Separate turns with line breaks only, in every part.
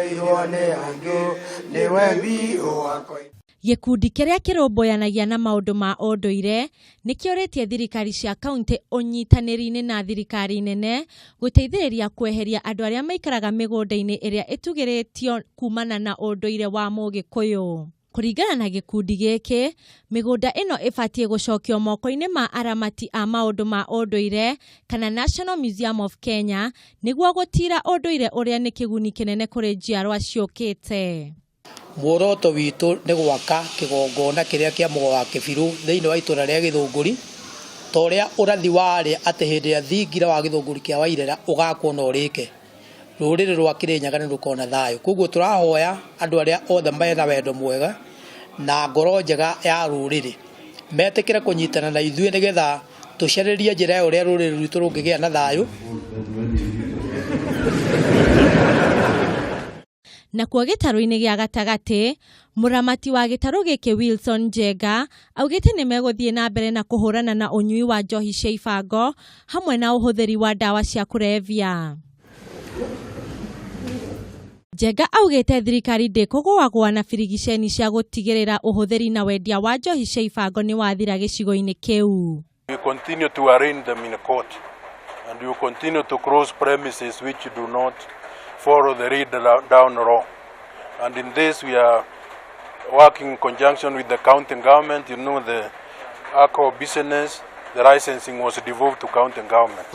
Nĩweheirwo nĩ angĩ nĩwe biũ wakwa.
Gĩkundi kĩrĩa kĩrũmbũyanagia na maũndũ ma ũndũire nĩ kĩũrĩtie thirikari cia kauntĩ ũnyitanĩri-inĩ na thirikari nene gũteithĩrĩria kweheria andũ arĩa maikaraga mĩgũnda-inĩ ĩrĩa ĩtũgĩrĩtio kumana na ũndũire wa Mũgĩkũyũ. Kũringana na gĩkundi gĩkĩ, mĩgũnda ĩno ĩbatiĩ gũcokio moko-inĩ ma aramati a maũndũ ma ũndũire kana National Museum of Kenya nĩguo gũtira ũndũire ũrĩa nĩ kĩguni kĩnene kũrĩ njiarwa ciũkĩte.
Muoroto witũ nĩ gwaka kĩgongona kĩrĩa kĩa Mũgo wa Kĩbirũ thĩinĩ wa itũra rĩa Gĩthũngũri, ta ũrĩa ũrathi warĩ atĩ hĩndĩ ĩrĩa thingira wa Gĩthũngũri kĩa Wairera ũgakwo na ũrĩke, rũrĩrĩ rwa Kĩrĩnyaga nĩ rũkona thayũ. Koguo tũrahoya andũ arĩa othe mena wendo mwega na ngoro njega ya rũrĩrĩ metĩkĩre kũnyitana na ithuĩ nĩgetha tũcarĩrie njĩra ya ũrĩa rũrĩrĩ rwitũ rũngĩgĩa na thayũ.
Nakuo gĩtarũ-inĩ gĩa gatagatĩ, mũramati wa gĩtarũ gĩkĩ Wilson Njenga augĩte nĩ megũthiĩ na mbere na kũhũrana na ũnyui wa njohi cia ibango hamwe na ũhũthĩri wa ndawa cia kũrebia. Njenga augĩte thirikari ndĩkũgũagũa na birigiceni cia gũtigĩrĩra ũhũthĩri na wendia wa njohi cia ibango nĩ wathira gĩcigo-inĩ kĩu.
We continue to arraign them in court and we continue to close premises which do not follow the laid down law. And in this we are working in conjunction with the county government. You know, the alcohol business, the licensing was devolved to county government.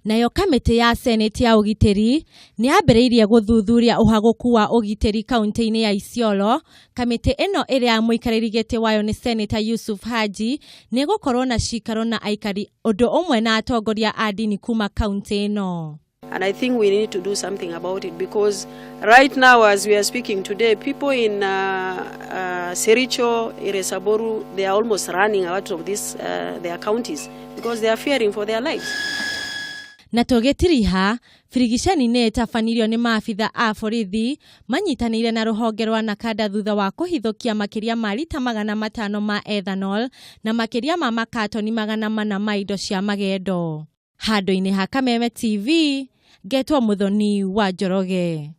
Nayo kamĩtĩ ya Senate ya ũgitĩri nĩ yambĩrĩirie gũthuthuria ũhagũku wa ũgitĩri kaunti-inĩ ya Isiolo. Kamĩtĩ ĩno ĩrĩa mũikarĩri gĩtĩ wayo nĩ Senator Yusuf Haji nĩ ĩgũkorwo na cikaro na aikari ũndũ ũmwe na atongoria a ndini kuma kaunti ĩno.
And I think we need to do something about it because right now, as we are speaking today, people in Sericho, Iresaboru, they are almost running out of their counties because they are fearing for their lives.
Na tũgĩtiriha, birigiceni nĩ ĩtabanirio nĩ maabitha a borithi manyitanĩire na rũhonge rwa Nakada thutha wa kũhithũkia makĩria ma rita 500 ma ethanol na makĩria ma makatoni 400 ma indo cia magendo. Handũ-inĩ ha Kameme TV, ngetwo Muthoni wa Njoroge.